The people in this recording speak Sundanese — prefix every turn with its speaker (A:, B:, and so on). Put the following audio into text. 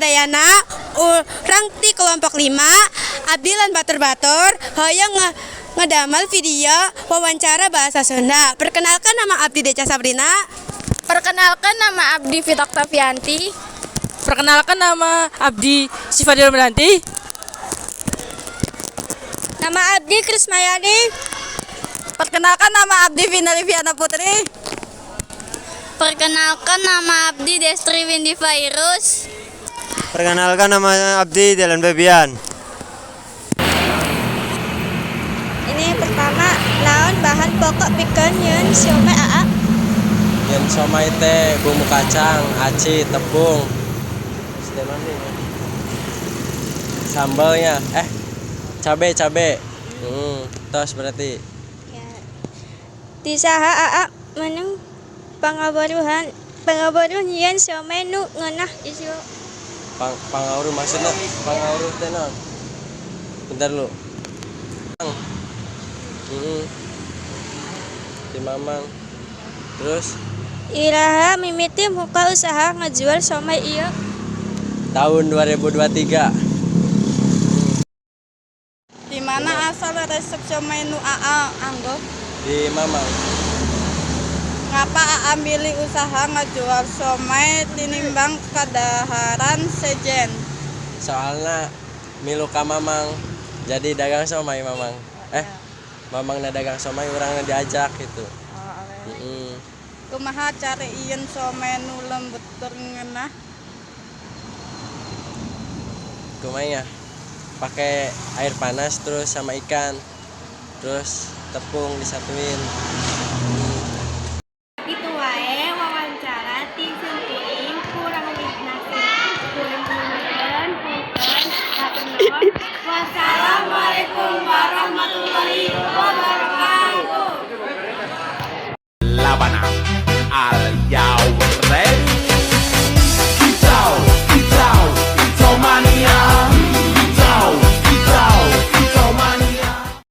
A: sadayana, urang ti kelompok 5, abdi lan batur-batur hoyong ngedamel video wawancara bahasa Sunda. Perkenalkan, nama abdi Deca Sabrina.
B: Perkenalkan, nama abdi Vita Oktavianti.
C: Perkenalkan, nama abdi Sifadil Meranti.
A: Nama abdi Krismayani.
D: Perkenalkan, nama abdi Vina Liviana Putri.
B: Perkenalkan, nama abdi Destri Windy Fairuz.
E: Perkenalkan, nama abdi Dylan Febian.
A: Ini pertama, naon bahan pokok pikeun nyieun siomay, Aa?
F: Nyieun somai teh bumbu kacang, aci, tepung. Sambalnya, cabe cabe. Tos berarti.
A: Ti saha Aa menang pangaweruh nyieun siomay nu ngeunah ieu?
F: Pangaweruh maksudnya pangaweruh teh naon? Bentar lu. Di Mamang. Terus?
A: Iraha mimiti muka usaha ngajual somay ieu?
F: Tahun 2023.
D: Di mana asal resep siomay nu Aa anggo?
F: Di Mamang.
D: Ngapa Aa milih usaha ngajual somai tinimbang kadaharan sejen?
F: Soalnya milu ka Mamang. Jadi dagang somai Mamang. Mamang na dagang somai, urang diajak gitu.
D: Kumaha cara nyieun somai nu lembut tur ngeunah?
F: Kumaha? Pakai air panas, terus sama ikan. Terus tepung disatuin.
A: Kitu wae wawancara ti simkuring, kurang lebihna kuring punten punten. Hatur nuhun. Wassalamualaikum warahmatullahi wabarakatuh.
G: La Habana al Yaurre.